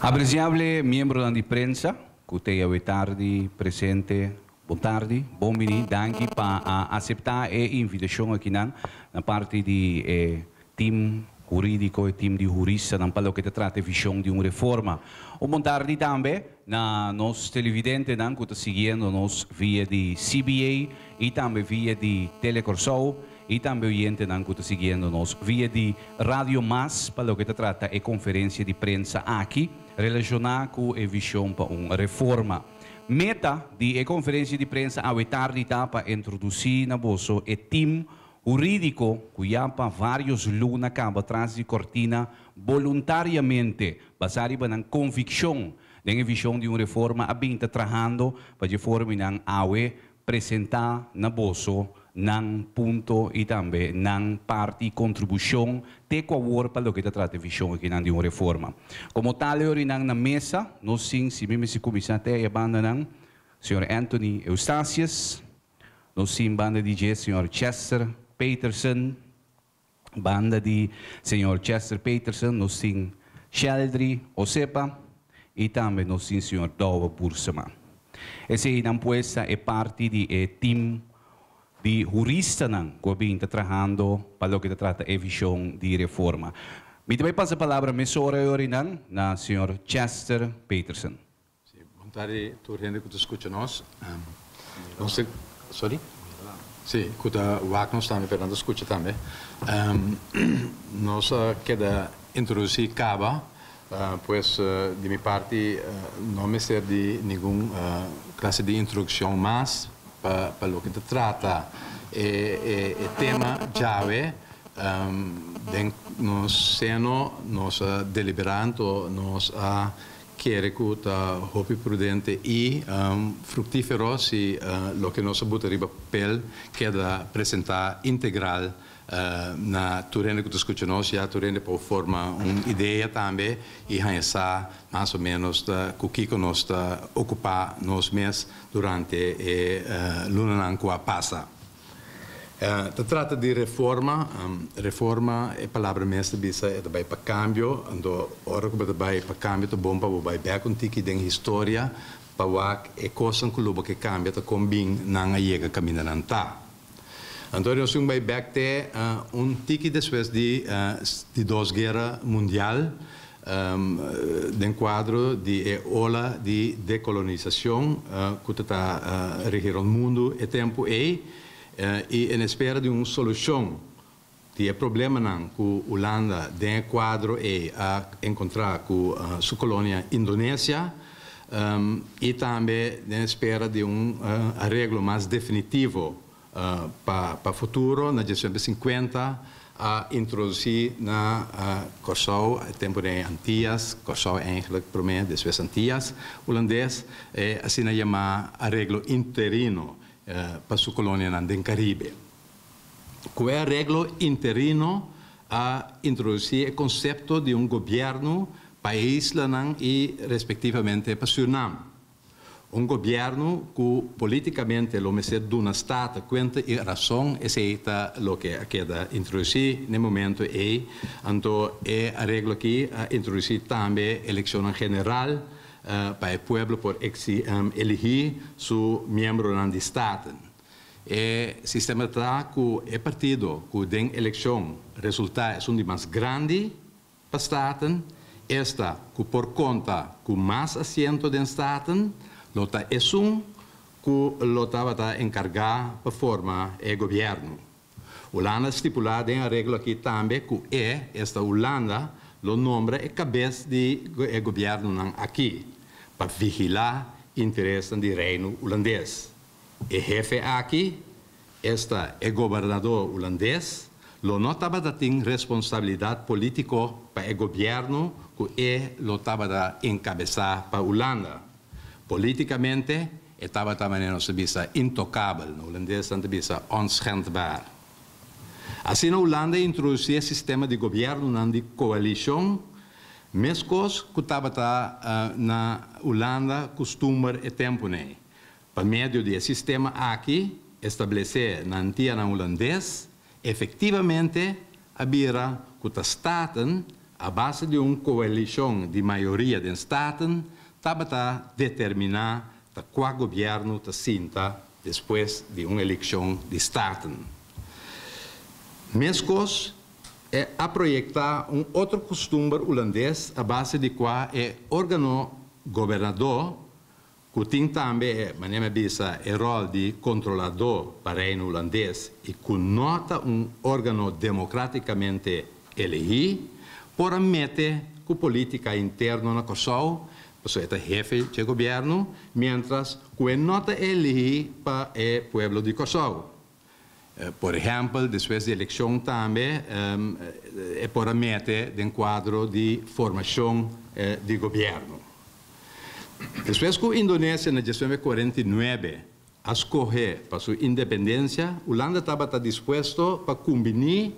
Apresiable miembronan di prensa ku t'ei awe tardi presente, bon tardi, bon bini, danki pa a aseptá e invitashon akinan na parti di e tim hurídiko, e tim di huristanan pa loke ta trata e vishon di un reforma. Un bon tardi tambe na nos televidentenan ku ta siguiendo nos via di CBA i tambe via di Tele Kòrsou i tambe oyentenan ku ta siguiendo nos via di Radio Mas pa loke ta trata e konferensia di prensa aki relashoná ku e vishon pa un reforma. Meta di e konferensia di prensa awe tardi ta pa introdusí na boso e tim hurídiko ku ya pa vários luna kaba tras di kortina boluntariamente basá riba nan konvikshon den e vishon di un reforma a bin ta trahando pa dje forma awe presentá na boso nan punto i tambe nan parti kontribushon te ku awor pa loke ta trata e vishon akinan di un reforma. Komo tal nan na mesa, nos tin, si mi mester kuminsá te e bandanan, señor Anthony Eustatius, nos tin banda di dje señor Chester Peterson, banda di señor Chester Peterson, nos tin Sheldry Osepa i tambe nos tin señor Douwe Boersema. Eseinan pues ta e parti di e tim di huristanan ku a bin ta trahando pa loke ta trata e vishon di reforma. Mi ta bai pasa palabra mesora nan na señor Chester Peterson. Sí, bon tardi, tur hende ku ta skucha nos. Nos, sorry? Sí, ku ta wak nos tambe, pero nan ta skucha tambe. Nos a keda introdusí kaba, pues di mi parti no mester di ningun klase di introdukshon mas pa loke ta trata e tema djawe. Den nos seno, nos a deliberá, nos a kere ku ta hopi prudente i fruktífero si loke nos a buta riba papel keda presentá integral na tur hende ku ta skucha nos, ya tur hende por forma un idea tambe i haña sa mas o ménos ku kiko nos ta okupá nos mes durante e lunanan ku a pasa. Ta trata di reforma, reforma e palabra mes ta bisa e ta bai pa kambio, anto ora ku bo ta bai pa kambio ta bon pa bo bai bèk un tiki den historia pa wak e kosnan ku lo bo ke kambia ta kon bin nan a yega kaminda nan ta. Anto nos tin bai bèk te un tiki despues di di Dos Guera Mundial den kuadro di e ola di dekolonisashon ku ta ta regí rònt mundu e tempu ei i en espera di un solushon di e problemanan ku Hulanda den e kuadro ei a enkontrá ku su kolonia Indonesia i tambe den espera di un areglo mas definitivo pa futuro, na 1950 a introdusí na Kòrsou, e tempu di Antias, Kòrsou eigenlijk promé, despues Antias Hulandes, asina yamá areglo interino pa su kolonianan den Karibe. Ku e areglo interino a introdusí e konsepto di un gobièrnu pa e islanan i respektivamente pa Sürnam. Un gobièrnu ku polítikamente lo mester duna Staten kuenta i rason, esei ta loke a keda introdusí na e momento ei. Anto e areglo aki a introdusí tambe elekshonnan general pa e pueblo por eligí su miembronan di Staten. E sistema ta ku e partido ku den elekshon resultá esun di mas grandi pa Staten, esta ku por konta ku mas asiento den Staten, lo ta esun ku lo tabata enkargá pa forma e gobièrnu. Hulanda a stipulá den areglo aki tambe ku e, esta Hulanda, lo nombra e kabes di e gobièrnunan aki pa vigilá interesnan di Reino Hulandes. E hefe aki, esta e gobernador hulandes, lo no tabata tin responsabilidat polítiko pa e gobièrnu ku e lo tabata enkabesá pa Hulanda. Polítikamente e tabata manera nos ta bisa intokabel, na hulandes nan ta bisa onschendbaar. Asina Hulanda a introdusí e sistema di gobièrnunan di koalishon meskos ku tabata na Hulanda kustumber e tempunan ei. Pa medio di e sistema aki, establesé na Antianan Hulandes, efektivamente a bira ku ta Staten. a base di un koalishon di mayoria den Staten, tabata determiná ta kua gobièrnu ta sinta despues di un elekshon di Staten. Meskos, e a proyektá un otro kustumber hulandes a base di kua e órgano gobernadó, ku tin tambe e, manera mi a bisa, e ròl di kontroladó pa Reino Hulandes i ku no ta un órgano demokrátikamente elegí, por a mete ku polítika interno na Kòrsou, pasobra e ta hefe dje gobièrnu, miéntras ku e no ta elegí pa e pueblo di Kòrsou. Por ehèmpel, despues di elekshon tambe e por a mete den kuadro di formashon di gobièrnu. Despues ku Indonesia na 1949 a skohe pa su independensia, Hulanda tabata dispuesto pa kumbiní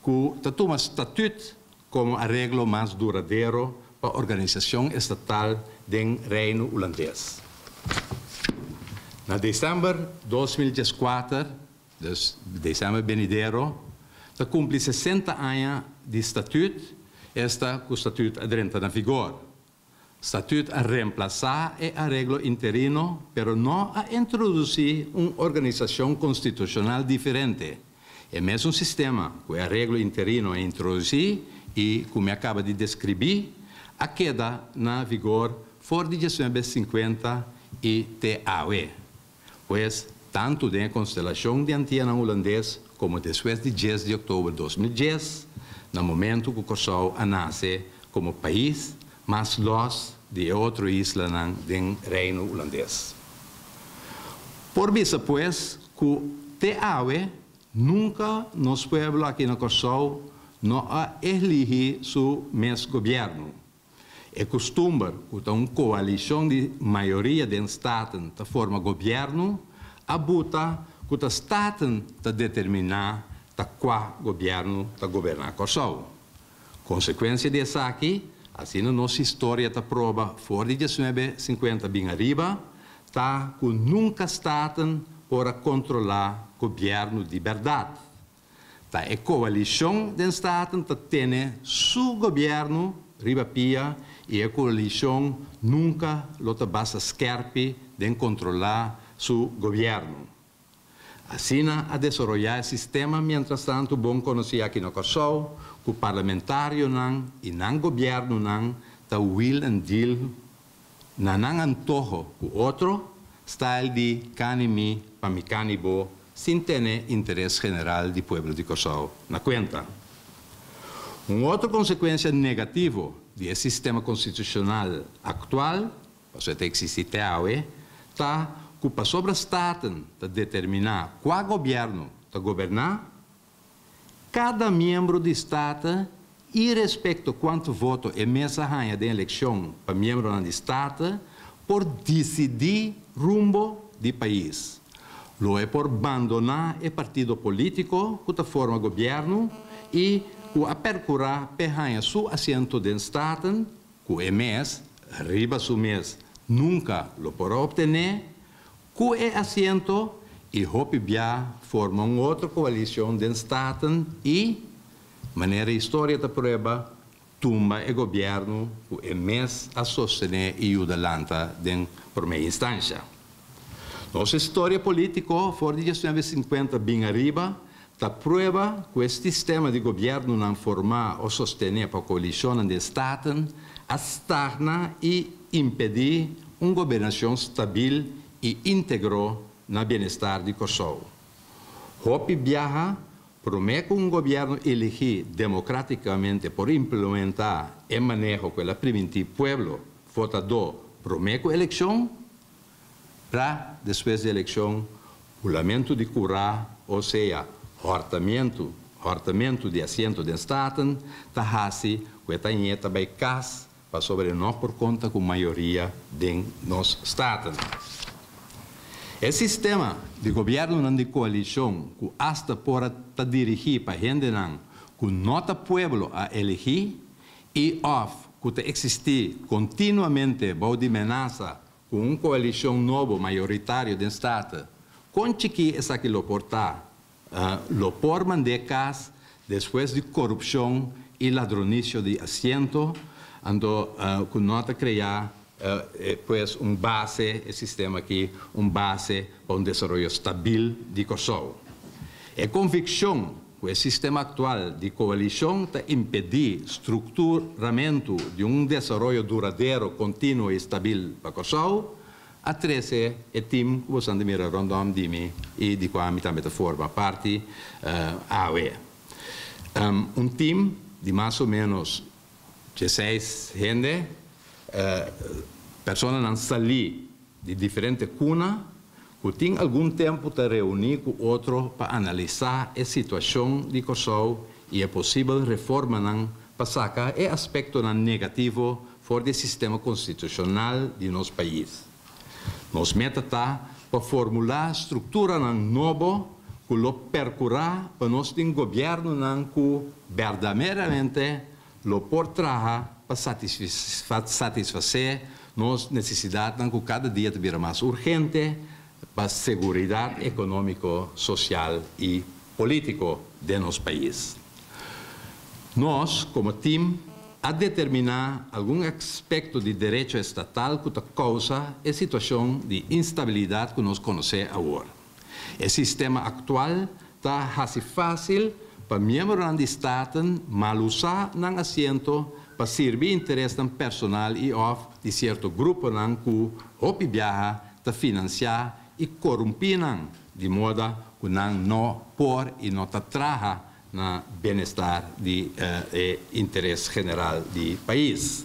ku ta tuma statüt komo areglo mas duradero pa organisashon estatal den Reino Hulandes. Na desèmber 2014, dus desèmber benidero, ta kumpli 60 aña di statüt, esta ku statüt a drenta na vigor. Statüt a remplasá e areglo interino, pero no a introdusí un organisashon konstitushonal diferente. E mesun sistema ku e areglo interino a introdusí i ku mi a kaba di deskribí, a keda na vigor for di 1950 i te awe. Pues, tantu den e konstelashon di Antianan Hulandes komo despues di 10 di òktober 2010, na momentu ku Kòrsou a nase komo pais mas lòs di e otro islanan den Reino Hulandes. Por bisa pues ku te awe nunka nos pueblo aki na Kòrsou no a eligí su mes gobièrnu. E kustumber ku ta un koalishon di mayoria den Staten ta forma gobièrnu, a buta ku ta Staten ta determiná ta kua gobièrnu ta goberná Kòrsou. Konsekuensia di esaki, asina nos historia ta proba for di 1950 bin ariba, ta ku nunka Staten por a kontrolá gobièrnu di bèrdat. Ta e koalishon den Staten ta tene su gobièrnu riba pia i e koalishon nunka lo ta basta skèrpi den kontrolá su gobièrnu. Asina a desaroyá e sistema mientrastantu bon konosí aki na Kòrsou, ku parlamentarionan i nan gobièrnunan ta wheel and deal na nan antoho ku otro, style di kani mi pa mi kani bo, sin tene interes general di pueblo di Kòrsou na kuenta. Un otro konsekuensia negativo di e sistema konstitushonal aktual, pasobra e ta eksistí te awe, ta ku pasobra Staten ta determiná kua gobièrnu ta goberná, kada miembro di Staten, irespekto kuantu voto e mes a haña den elekshon pa miembronan di Staten, por disidí rumbo di pais. Lo e por bandoná e partido polítiko ku ta forma gobièrnu i ku a perkurá p'e haña su asiento den Staten, ku e mes, riba su mes, nunka lo por a optené, ku e asiento i hopi bia forma un otro koalishon den Staten i, manera historia ta prueba, tumba e gobièrnu ku e mes a sostené i yuda lanta den promé instansha. Nos historia polítiko for di 1950 bin ariba ta prueba ku e sistema di gobièrnunan formá o sostené pa koalishonnan den Staten a stagna i impedí un gobernashon stabil i íntegro na bienestar di Kòrsou. Hopi biaha, promé ku un gobièrnu eligí demokrátikamente por implementá e maneho ku el a primintí pueblo votadó promé ku elekshon, pra despues di elekshon, hulamentu di kurá, o sea, hòrtamentu, hòrtamentu di asiento den Staten, ta hasi ku e ta ñe ta bai kas pasobra e no por konta ku mayoria den nos Staten. E sistema di gobièrnunan di koalishon ku asta por a ta dirigí pa hendenan ku no ta pueblo a eligí i òf ku ta eksistí kontinuamente bou di menasa ku un koalishon nobo mayoritario den Staten, kon chikí esaki lo por ta, lo por mand'é kas despues di korupshon. i ladronisio di asiento, anto ku no ta krea pues un base, e sistema aki, un base pa un desaroyo stabil di Kòrsou. E konvikshon ku e sistema aktual di koalishon ta impedí strukturamentu di un desaroyo duradero, kontinuo i stabil pa Kòrsou, a trese e tim ku boso a mira rondom di mi i di kua mi tambe ta forma parti awe. Un tim di mas o ménos 16 hende, personanan salí di diferente kuna, ku tin algun tempu ta reuní ku otro pa analisá e situashon di Kòrsou i e posibel reformanan pa saka e aspektonan negativo for di e sistema konstitushonal di nos pais. Nos meta ta pa formulá strukturanan nobo ku lo perkurá pa nos tin gobièrnunan ku berdaderamente lo por traha pa satisfasé nos nesesidatnan ku kada dia ta bira mas urgente pa seguridat ekonómiko, sosial i polítiko di nos pais. Nos, komo tim, a determiná algun aspekto di derecho estatal ku ta kousa e situashon di instabilidat ku nos konosé awor. E sistema aktual ta hasi fásil pa miembronan di Staten malusá nan asiento pa sirbi interesnan personal i òf di sierto gruponan ku hopi biaha ta finansiá i korumpí nan, di moda ku nan no por i no ta traha na bienestar di e interes general di pais.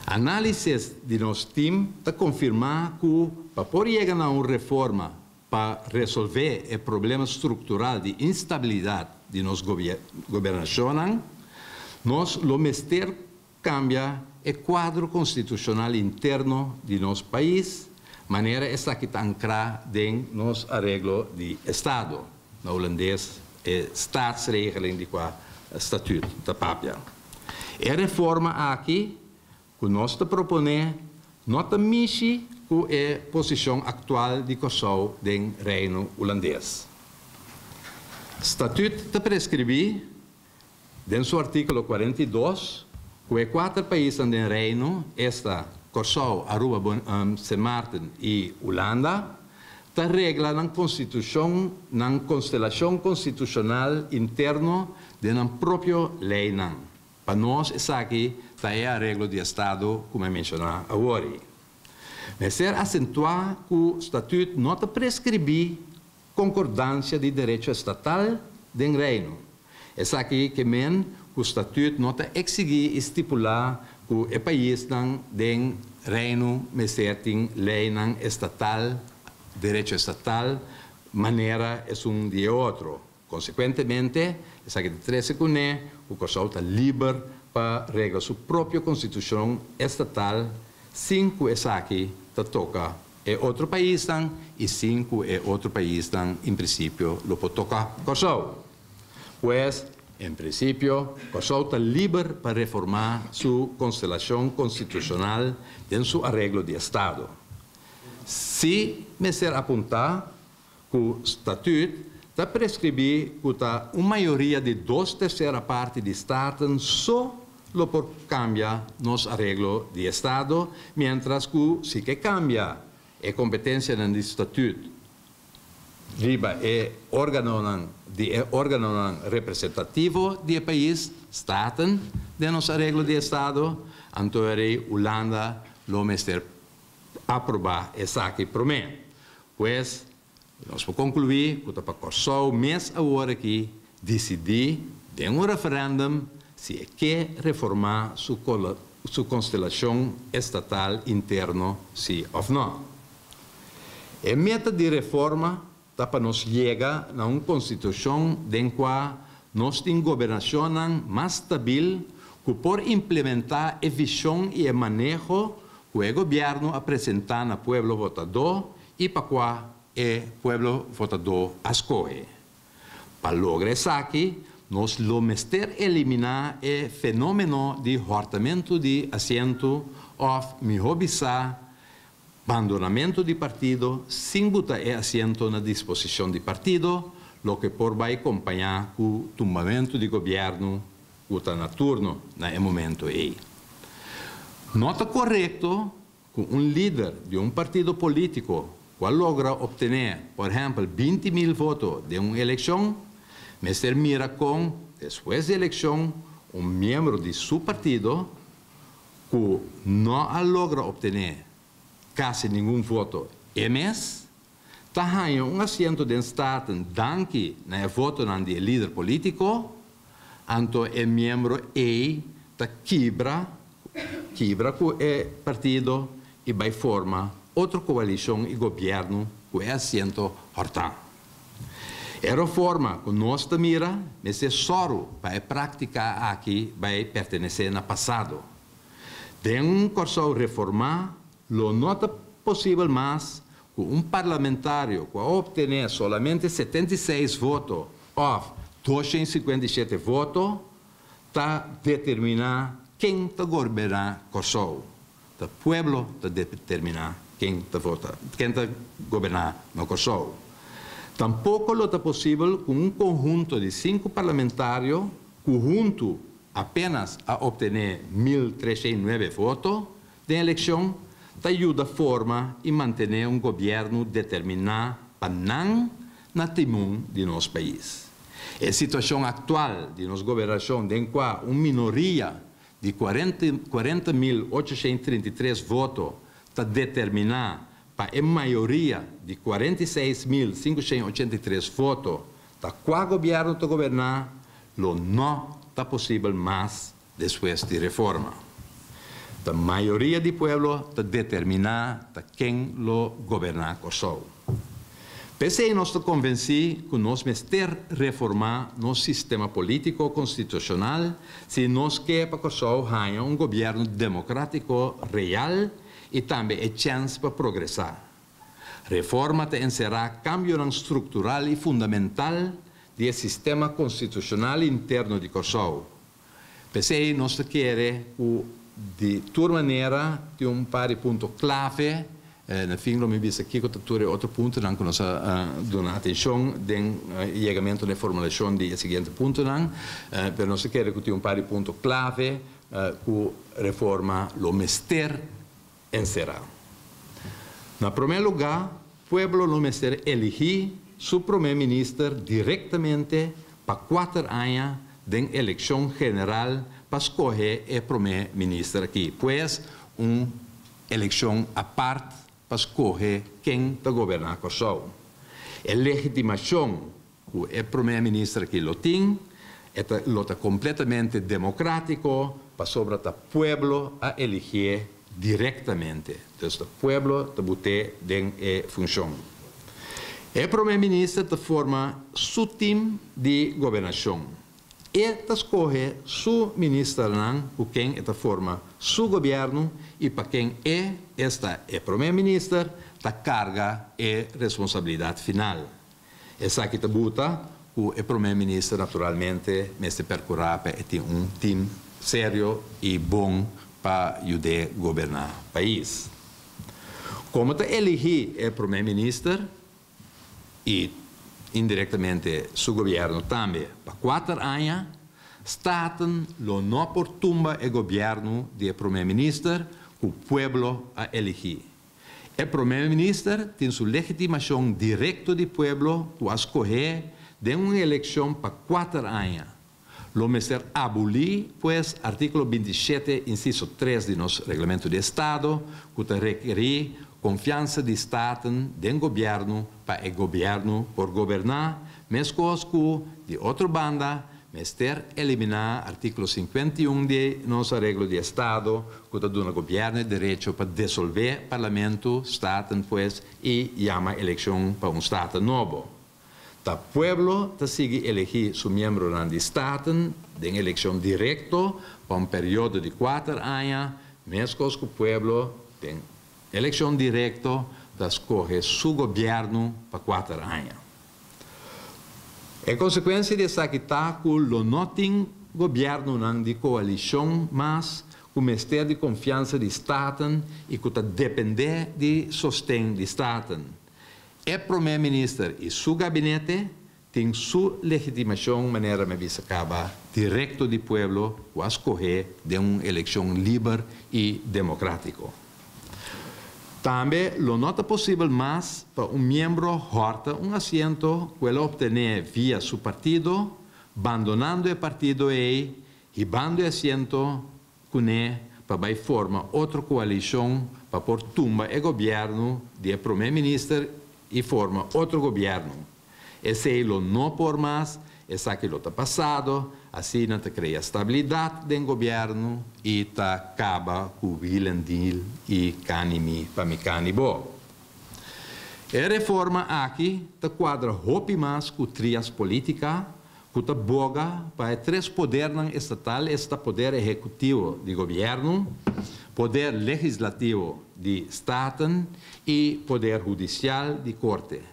Análisis di nos tim ta konfirmá ku pa por yega na un reforma pa resolvé e problema struktural di instabilidat di nos gobernashon, nos lo mester kambia e kuadro konstitushonal interno di nos pais, manera esaki ta ankrá den nos areglo di Estado, na hulandes e staatsregeling di kua Statuut ta papia. E reforma aki ku nos ta proponé no ta mishi ku e posishon aktual di Kòrsou den Reino Hulandes. Statuut ta preskribí den su artíkulo 42 ku e kuater paisnan den Reino, esta Kòrsou, Aruba, Sint Maarten i Hulanda, ta regla nan konstitushon, nan konstelashon konstitushonal interno den nan propio leinan. Pa nos esaki ta e areglo di Estado ku mi a menshoná awor. Mester asentuá ku Statuut no ta preskribí konkordansia di derecho estatal den Reino. Esaki ke men ku Statuut no ta eksigí i stipulá ku e paisnan den Reino mester tin leinan estatal, derecho estatal, manera esun di e otro. Konsekuentemente, esaki ta trese kuné ku Kòrsou ta liber pa regla su propio konstitushon estatal sin ku esaki ta toka e otro paisnan i sin ku e otro paisnan en prinsipio lo por toka Kòrsou. Pues, en prinsipio, Kòrsou ta liber pa reformá su konstelashon konstitushonal den su areglo di Estado. Si mester apuntá ku Statuut ta preskribí ku ta un mayoria di dos tersera parti di Staten so lo por kambia nos areglo di Estado, miéntras ku si ke kambia e kompetensianan di Statuut riba e órganonan di e órganonan representativo di e pais, Staten, den nos areglo di Estado, anto ei Hulanda lo mester aprobá esaki promé. Pues, nos por konkluí ku ta pa Kòrsou mes awor aki disidí den un referèndum si e ke reformá su su konstelashon estatal interno si òf nò. E meta di reforma ta pa nos yega na un konstitushon den kua nos tin gobernashonnan mas stabil ku por implementá e vishon i e maneho ku e gobièrnu a presentá na pueblo votadó i pa kua e pueblo votadó a skohe. Pa logra esaki, nos lo mester eliminá e fenómeno di hòrtamentu di asiento òf mihó bisá bandonamentu di partido sin buta e asiento na disposishon di partido, loke por bai kompañá ku tumbamentu di gobièrnu. ku ta na turno na e momento ei. No ta korekto ku un lider di un partido polítiko ku a logra optené, por ehèmpel, 20.000 voto den un elekshon, mester mira kon, despues di elekshon, un miembro di su partido ku no a logra optené kasi ningun voto e mes, ta haña un asiento den Staten danki na e votonan di e lider polítiko, anto e miembro ei ta kibra kibra ku e partido i bai forma otro koalishon i gobièrnu ku e asiento hòrtá. E reforma ku nos ta mira mester sòru pa e práktika aki bai pertenesé na pasado. Den un Kòrsou reformá lo no ta posibel mas ku un parlamentario ku a optené solamente 76 voto òf 257 voto ta determiná ken ta goberná Kòrsou. Ta pueblo ta determiná ken ta vota, ken ta goberná na Kòrsou. Tampoko lo ta posibel ku un konhunto di sinku parlamentario ku huntu apénas a optené 1309 voto den elekshon ta yuda forma i mantené un gobièrnu determiná pa nan na timon di nos pais. E situashon aktual di nos gobernashon den kua un minoria di 40.833 voto ta determiná pa e mayoria di 46.583 voto ta kua gobièrnu ta goberná lo no ta posibel mas despues di reforma. Ta mayoria di pueblo ta determiná ta ken lo goberná Kòrsou. P'esei nos ta konvensí ku nos mester reformá nos sistema polítiko konstitushonal si nos ke pa Kòrsou haña un gobièrnu demokrátiko real i tambe e chèns pa progresá. Reforma ta enserá kambionan struktural i fundamental di e sistema konstitushonal interno di Kòrsou. P'esei nos ta kere ku di tur manera tin un par di punto klave. Na fin lo mi bisa kiko ta tur e otro puntonan ku nos a duna atenshon den yegamentu na e formulashon di e siguiente puntonan. Pero nos ta kere ku tin un par di punto klave ku reforma lo mester enserá. Na promé lugá, pueblo lo mester eligí su promé minister direktamente pa kuater aña den elekshon general pa skohe e promé minister aki. Pues, un elekshon apart pa skohe ken ta goberná Kòrsou. E legitimashon ku e promé minister aki lo tin, e ta lo ta kompletamente demokrátiko pasobra ta pueblo a eligié direktamente. Dus ta pueblo ta but'é den e funshon. E promé minister ta forma su tim di gobernashon. E ta skohe su ministernan ku ken e ta forma su gobièrnu i pa ken e, esta e promé minister, ta karga e responsabilidat final. Esaki ta buta ku e promé minister naturalmente mester perkurá pa e tin un tim serio i bon pa yud'é goberná pais. Komo ta eligí e promé minister i indirektamente su gobièrnu tambe pa kuater aña, Staten lo no por tumba e gobièrnu di e promé minister ku pueblo a eligí. E promé minister tin su legitimashon direkto di pueblo ku a skohé den un elekshon pa kuater aña. Lo mester abolí, pues, artíkulo 27, insiso 3 di nos Reglamento di Estado, ku ta rekerí konfiansa di Staten den gobièrnu pa e gobièrnu por goberná, meskos ku, di otro banda, mester eliminá artíkulo 51 di nos Areglo di Estado, ku ta duna gobièrnu e derecho pa desolvé Parlamento, Staten, pues, i yama elekshon pa un Staten nobo. Ta pueblo ta sigui elegí su miembronan di Staten den elekshon direkto pa un periodo di kuater aña, meskos ku pueblo den elekshon direkto ta skohe su gobièrnu pa kuater aña. E konsekuensia di esaki ta ku lo no tin gobièrnunan di koalishon mas ku mester di konfiansa di Staten i ku ta dependé di sosten di Staten. E promé minister i su gabinete tin su legitimashon manera mi a bisa kaba direkto di pueblo ku a skohé den un elekshon liber i demokrátiko. Tambe lo no ta posibel mas pa un miembro hòrta un asiento ku el a optené via su partido, bandonando e partido ei, hibando e asiento kuné pa bai forma otro koalishon pa por tumba e gobièrnu di e promé minister i forma otro gobièrnu. Esei lo no por mas, esaki lo ta pasado, asina ta krea stabilidat den gobièrnu i ta kaba ku wheel and deal i kani mi pa mi kani bo. E reforma aki ta kuadra hopi mas ku trias politica ku ta boga pa e tres podernan estatal, esta poder ehekutivo di gobièrnu, poder legislativo di Staten i poder hudisial di korte.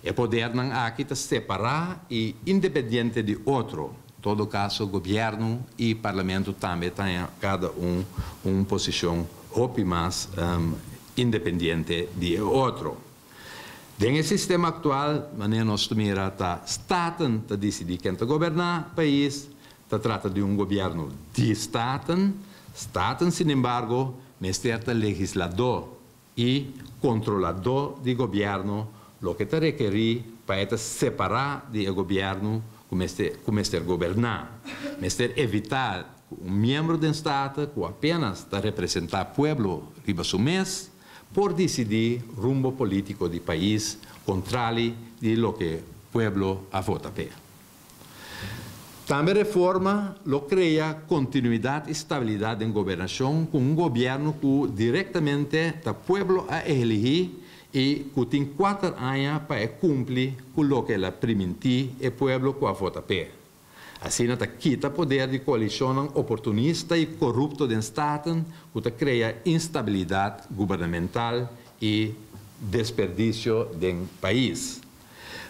E podernan aki ta separá i independiente di otro. Todo kaso gobièrnu i parlamento tambe ta haña kada un un posishon hopi mas independiente di e otro. Den e sistema aktual, manera nos ta mira, ta Staten ta disidí ken ta goberná pais, ta trata di un gobièrnu di Staten. Staten, sinembargo, mester ta legisladó i kontroladó di gobièrnu, loke ta rekerí pa e ta separá di e gobièrnu ku mester ku mester goberná. Mester evitá ku un miembro den Staten ku apenas ta representá pueblo riba su mes, Por disidí rumbo polítiko di pais kontrali di loke pueblo a vota p'e. Tambe reforma lo krea kontinuidat i stabilidat den gobernashon ku un gobièrnu ku direktamente ta pueblo a eligí i ku tin kuater aña pa e kumpli ku loke el a primintí e pueblo ku a vota p'e. Asina ta kita poder di koalishonnan oportunista i korupto den Staten ku ta krea instabilidat gubernamental i desperdisio den pais.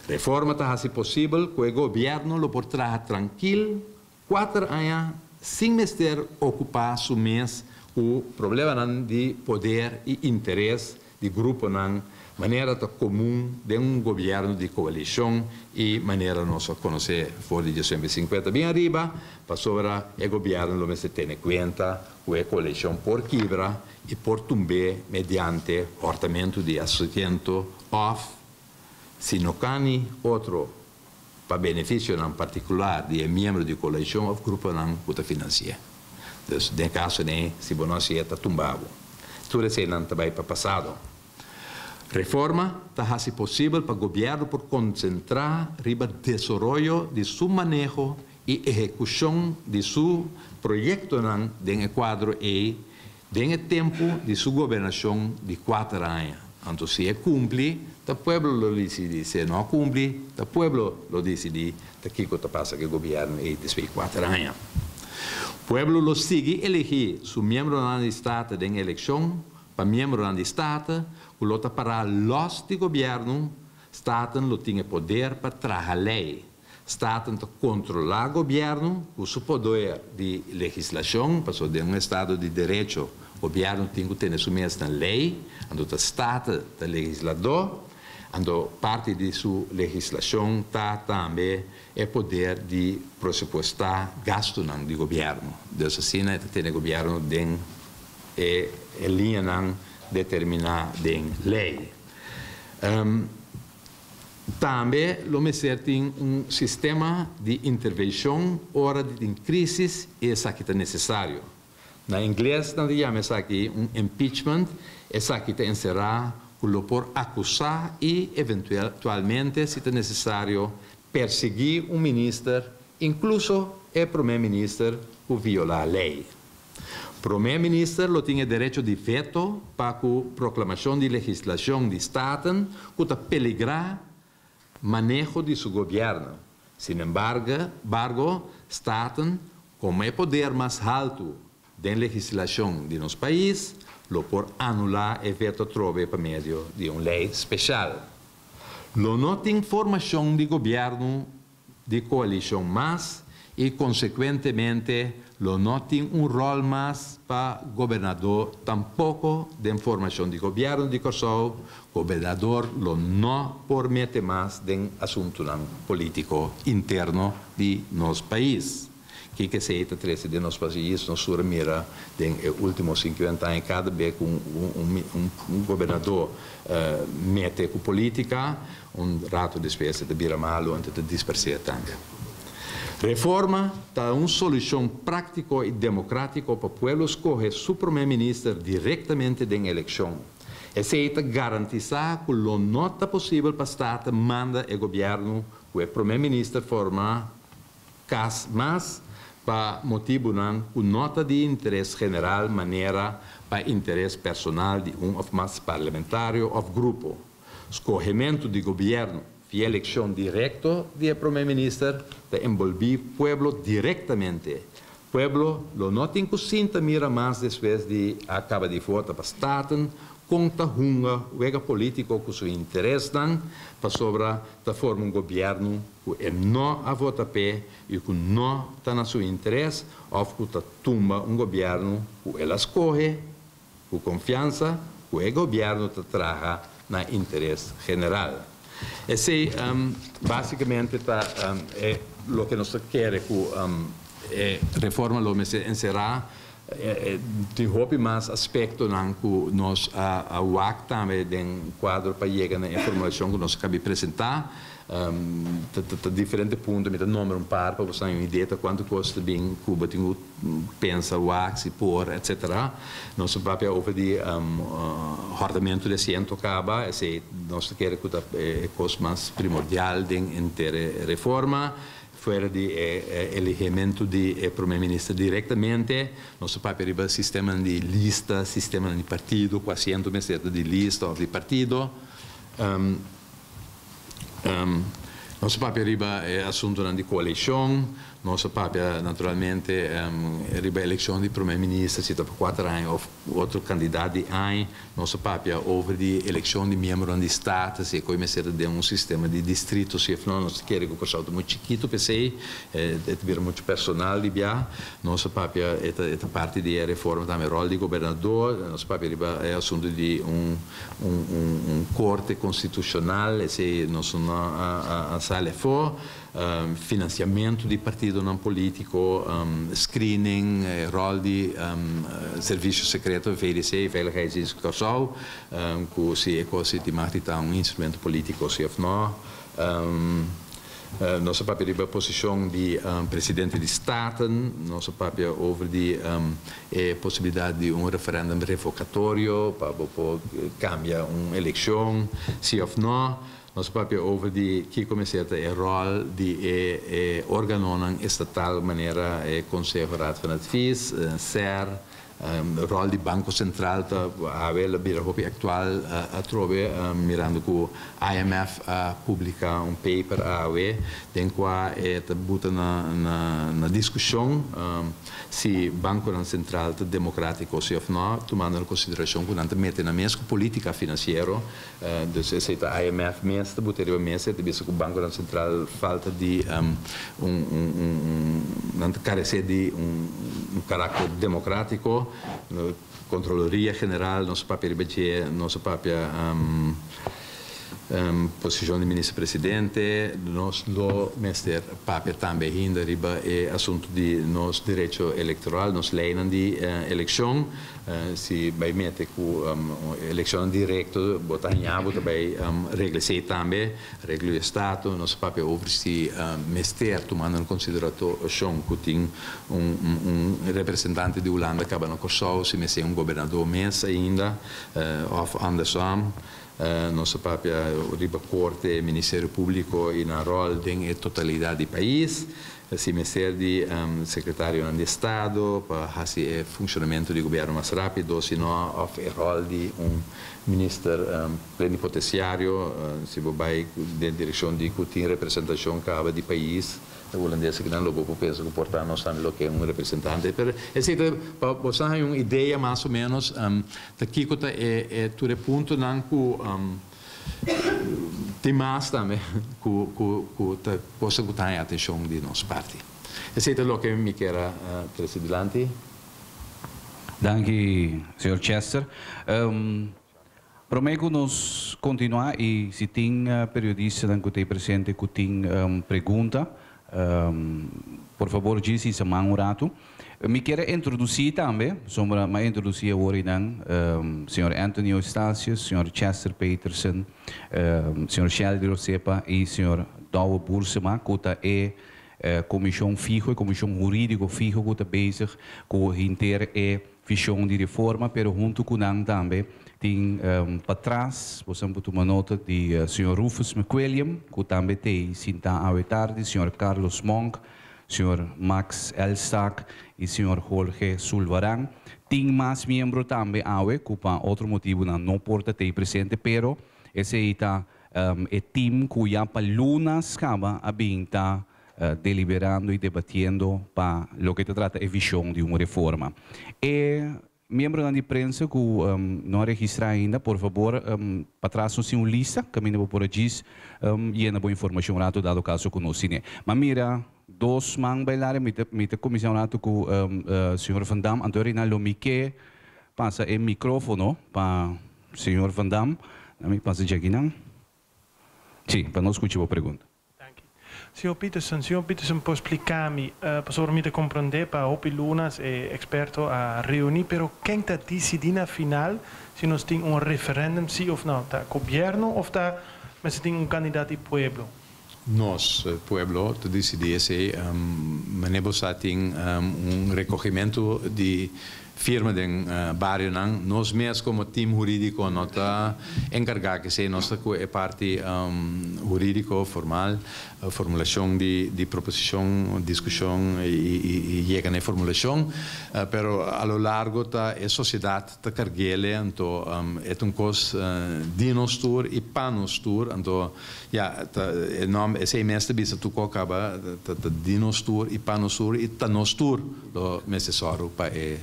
Reforma ta hasi posibel ku e gobièrnu lo por traha trankil kuater aña sin mester okupá su mes ku problemanan di poder i interes di gruponan manera ta komun den un gobièrnu di koalishon i manera nos a konosé for di diesnuebe sinkuenta bin ariba, pasobra e gobièrnu lo mester tene kuenta ku e koalishon por kibra i por tumb'é mediante hòrtamentu di asiento òf, si no kani otro, pa benefisionan partikular di e miembro di koalishon òf gruponan ku ta finansi'é. Dus den kaso nei, si bo no hasié ta tumba bo. Tur eseinan ta bai pa pasado. Reforma ta hasi posibel pa gobièrnu por konsentrá riba desaroyo di su maneho i ehekushon di su proyektonan den e kuadro ei den e tempu di su gobernashon di kuater aña. Anto si e kumpli, ta pueblo lo disidí, si e no a kumpli, ta pueblo lo disidí ta kiko ta pasa ku e gobièrnu ei despues di kuater aña. Pueblo lo sigui eligí su miembronan di Staten den elekshon pa miembronan di Staten ku lo ta pará lòs di gobièrnu. Staten lo tin e poder pa traha lei. Staten ta kontrolá gobièrnu ku su poder di legislashon, pasobra den un estado di derecho gobièrnu tin ku tene su mes na lei, anto ta Staten ta legisladó, anto parti di su legislashon ta tambe e poder di presupuestá gastunan di gobièrnu. Dus asina e ta tene gobièrnu den e liñanan determiná den lei. Tambe lo mester tin un sistema di intervenshon ora di tin krísis i esaki ta nesesario. Na ingles nan ta yama esaki un impeachment, esaki ta enserá ku lo por akusá i eventualmente, si ta nesesario, persiguí un minister, inkluso e promé minister ku violá lei. Promé Minister lo tin e derecho di veto pa ku proklamashon di legislashon di Staten ku ta peligrá maneho di su gobièrnu. Sinembargo, bargo, Staten, komo e poder mas haltu den legislashon di nos pais, lo por anulá e veto atrobe pa medio di un lei speshal. Lo no tin formashon di gobièrnu di koalishon mas i konsekuentemente lo no tin un ròl mas pa gobernador tampoko den formashon di gobièrnu di Kòrsou. Gobernador lo no por mete mas den asuntunan polítiko interno di nos pais. Kiko esei ta trese den nos pais? Nos tur a mira den e último 50 aña, kada bes ku un gobernador mete ku polítika, un ratu despues e ta bira malu, anto ta dispers'é tambe. Reforma ta un solushon práktiko i demokrátiko pa pueblo skohe su promé minister direktamente den elekshon. Esei ta garantisá ku lo no ta posibel pa Staten manda e gobièrnu ku e promé minister forma kas mas pa motibunan ku no ta di interes general, manera pa interes personal di un òf mas parlamentario òf grupo. Skohementu di gobièrnu via elekshon direkto di e promé minister ta enbolbí pueblo direktamente. Pueblo lo no tin ku sinta mira mas despues di a kaba di vota pa Staten kon ta hunga wega polítiko ku su interesnan, pasobra ta forma un gobièrnu ku e no a vota p'e i ku no ta na su interes òf ku ta tumba un gobièrnu ku el a skohe ku konfiansa ku e gobièrnu ta traha na interes general. Esei básikamente ta e loke nos ta kere ku e reforma lo mester enserá. Tin hopi mas aspektonan ku nos a wak tambe den kuadro pa yega na e formulashon ku nos a kabi presentá. Ta diferente punto, mi ta nombra un par pa bo sa un idea ta kuantu kos ta bin ku bo tin ku pensa, wak si por, etcetera. Nos ta papia over di hòrtamentu di asiento kaba, esei nos ta kere ku ta e kos mas primordial den henter e reforma. Fuera di e eligimentu di e prome minister direktamente, nos ta papia riba sistemanan di lista, sistemanan di partido, ku asiento mester ta di lista òf di partido. Nos a papia riba e asuntonan di koalishon, nos a papia naturalmente riba elekshon di prome minister si ta pa kuater aña òf otro kandidat di aña, nos a papia over di elekshon di miembronan di Staten, si e koe mester ta den un sistema di distrito si òf no, nos ta kere ku Kòrsou ta muchu chikitu p'esei, e ta bira muchu personal di bia. Nos a papia e ta parti di e reforma tambe ròl di gobernador, nos a papia riba e asuntu di un. Un korte konstitushonal, esei nos no a sali afó, finansiamentu di partidonan polítiko, screening, ròl di servisio sekreto, VDC, Veiligheidsdienst Kòrsou, ku si e kos di mag di ta un instrumento polítiko si òf no. Nos a papia riba posishon di presidente di Staten, nos a papia over di e posibilidat di un referendum revokatorio pa bo por kambia un elekshon si òf no. Nos a papia over di kiko mester ta e ròl di e organonan estatal manera e Konseho Raad van Advies, SER. Ròl di Banko Sentral ta awe la bira hopi aktual atrobe mirando ku IMF a publiká un paper awe den kua e ta buta na diskushon si bankonan sentral ta demokratiko si òf nò, tumando na konsiderashon ku nan ta mete nan mes ku politika finansiero. Dus esei ta IMF mes ta buta riba mesa, e ta bisa ku Bankonan Sentral falta di un un nan ta karesé di un karakter demokratiko. Kontroloria General nos a papia riba dje, nos a papia posishon di Minister Presidente, nos lo mester papia tambe ainda riba e asuntu di nos derecho elektoral, nos leinan di elekshon. Si bai mete ku elekshonnan direkto bo ta haña bo ta bai regla esei tambe, regla di estado. Nos a papia over si mester tumando en konsiderashon ku tin un representante di Hulanda kaba na Kòrsou, si mester un gobernador mes ainda òf andersom. Nos a papia riba korte, Ministerio Públiko i nan ròl den e totalidat di pais. Si mester di sekretarionan di estado pa hasi e funshonamentu di gobièrnu mas rápido, si no òf e ròl di un minister plenipotensiario, si bo bai den direkshon di ku tin representashon kaba di pais hulandes akinan lo bo por pensa ku por ta nos tambe lo ke un representante. Pero esei ta pa bo sa haña un idea mas o ménos ta kiko ta e tur e puntonan ku Tin mas tambe ku ta cosa ku ta haña atenshon di nos parti. Esei ta loke mi kier a trese dilanti. Danki, señor Chester. Promé ku nos kontinuá i si tin periodistanan ku ta ei presente ku tin pregunta, por fabor djis hisa man un ratu. Mi kier a introdusí tambe, pasobra mi a introdusí awor einan, señor Anthony Eustatius, señor Chester Peterson, señor Sheldry Osepa i señor Douwe Boersema ku ta e komishon fiho, e komishon hurídiko fiho ku ta bezig ku henter e vishon di reforma, pero huntu ku nan tambe tin patras, boso por tuma nota di señor Rufus McWilliam ku tambe t'ei sintá awe tardi, señor Carlos Monk, señor Max Elstak i señor Jorge Sulvaran. Tin mas miembro tambe awe ku pa otro motibunan no por ta t'ei presente, pero esei ta e team ku ya pa lunas kaba a bin ta deliberando i debatiendo pa loke ta trata e vishon di un reforma. E miembronan di prensa ku no a registrá ainda, por fabor patras nos tin un lista kaminda bo por a djis yena bo informashon rato dado kaso ku nos tine. M'a mira dos man bailar mi ta mi ta kuminsá un rato ku señor Van Dam, anto Rina lo mi ke pasa e mikrófono pa señor Van Dam. Na mi pasa djakinan. Sí, pa nos skucha bo pregunta. Danki. Señor Peterson, señor Peterson por splica mi, pasobra mi ta comprende pa hopi lunas e experto a reuni, pero ken ta dicidi na final si nos tin un referendum si of no? Ta gobierno of ta mester tin un candidat di pueblo? Nos, pueblo, ta dicidi esey. Mane bo sa tin un recogimento di Firma den barionan. Nos mes komo tim hurídiko no ta enkargá ku esei. Nos ta ku e parti hurídiko formal, formulashon di proposishon, diskushon i yega na e formulashon. Pero a lo largo ta e sosiedat ta karg'el. Anto e ta un kos di nos tur i pa nos tur. Anto ya, ta e nòmber esei mes ta bisa tur kos kaba ta di nos tur i pa nos tur i ta nos tur. Lo mester sòru pa e